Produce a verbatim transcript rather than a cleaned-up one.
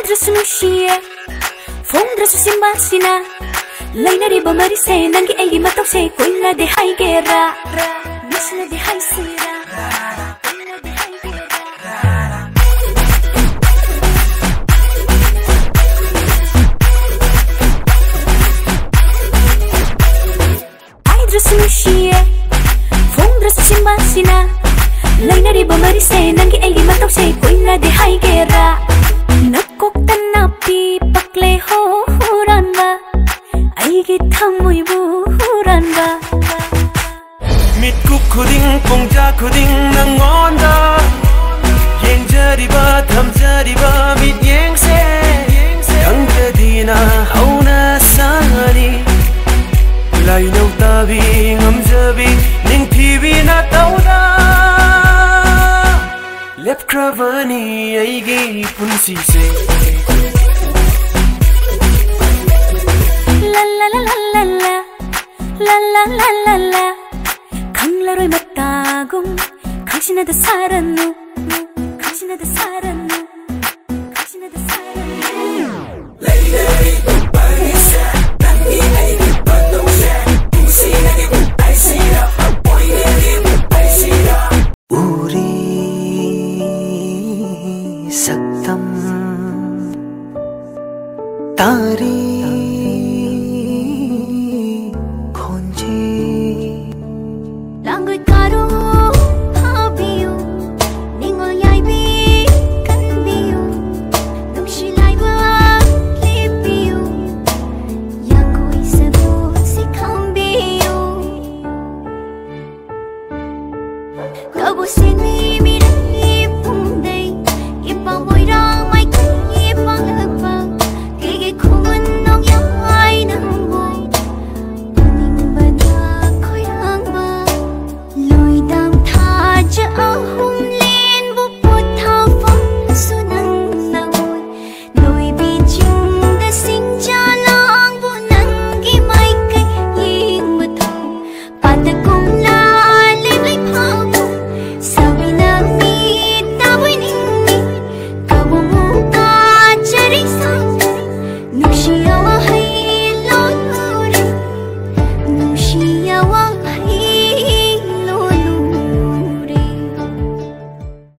ꯍꯥꯏꯗ꯭ꯔꯁꯨ ꯅꯨꯡꯁꯤꯌꯦ, ꯐꯣꯡꯗ꯭ꯔꯁꯨ ꯆꯤꯟꯕꯥꯜꯁꯤꯅ, ꯂꯩꯅꯔꯤꯕ ꯃꯔꯤꯁꯦ ꯅꯪꯒꯤ ꯑꯩꯒꯤ ꯃꯇꯧꯁꯦ ꯀꯨꯏꯅꯗꯤ ꯍꯥꯏꯒꯦꯔꯥ, ꯅꯨꯡꯁꯤꯅꯗꯤ ꯍꯥꯏꯁꯤꯔꯥ, ꯀꯨꯏꯅꯗꯤ ꯍꯥꯏꯒꯦꯔꯥ? ꯍꯥꯏꯗ꯭ꯔꯁꯨ ꯅꯨꯡꯁꯤꯌꯦ, ꯐꯣꯡꯗ꯭ꯔꯁꯨ ꯆꯤꯟꯕꯥꯜꯁꯤꯅ, ꯂꯩꯅꯔꯤꯕ ꯃꯔꯤꯁꯦ ꯅꯪꯒꯤ ꯑꯩꯒꯤ ꯃꯇꯧꯁꯦ ꯀꯨꯏꯅꯗꯤ ꯍꯥꯏꯒꯦꯔꯥ? ꯅꯀꯣꯛꯇ ꯅꯥꯄꯤ ꯄꯛꯂꯦ ꯍꯣ ꯍꯨꯔꯥꯟꯕ, ꯑꯩꯒꯤ ꯊꯃꯣꯏꯕꯨ ꯍꯨꯔꯥꯟꯕ꯫ ꯃꯤꯠꯀꯨꯞ ꯈꯨꯗꯤꯡ, ꯄꯨꯡꯖꯥ ꯈꯨꯗꯤꯡ ꯅꯪꯉꯣꯟꯗ ꯌꯦꯡꯖꯔꯤꯕ, ꯊꯝꯖꯔꯤꯕ ꯃꯤꯠꯌꯦꯡꯁꯦ ꯈꯪꯗ꯭ꯔꯗꯤꯅ ꯍꯧꯅ ꯁꯥꯅꯤ꯫ ꯂꯥꯏꯅꯧ ꯇꯥꯕꯤ, ꯉꯝꯖꯕꯤ, ꯅꯤꯡꯊꯤꯕꯤ ꯅꯇꯧꯗ ꯂꯦꯞꯈ꯭ꯔꯕꯅꯤ ꯑꯩꯒꯤ ꯄꯨꯟꯁꯤꯁꯦ꯫ ꯂ ꯂ ꯂ ꯂ ꯂ ꯂ, ꯂ ꯂ ꯂ ꯂ ꯂ꯫ ꯈꯪꯂꯔꯣꯏ ꯃꯇꯥꯒꯨꯝ ꯈꯪꯁꯤꯟꯅꯗ ꯁꯥꯔꯅꯨ, ꯈꯪꯁꯤꯟꯅꯗ ꯁꯥꯔꯅꯨ, ꯈꯪꯁꯤꯟꯅꯗ ꯁꯥꯔꯅꯨ꯫ ꯎꯔꯤ ꯁꯛꯇꯝ ꯇꯥꯔꯤ ꯈꯣꯟꯖꯦꯜ꯫ ꯂꯥꯡꯒꯣꯏ ꯀꯥꯔꯣ ꯐꯥꯕꯤꯌꯨ, ꯅꯤꯡꯉꯣꯜ ꯌꯥꯏꯕꯤ ꯀꯟꯕꯤꯌꯨ, ꯅꯨꯡꯁꯤ ꯂꯥꯏꯕ ꯂꯦꯞꯄꯤꯌꯨ, ꯌꯥꯡꯀꯣꯏ ꯁꯒꯣꯜꯁꯤ ꯈꯥꯝꯕꯤꯌꯨ꯫ ꯀꯧꯕ ꯁꯦꯟꯕꯤ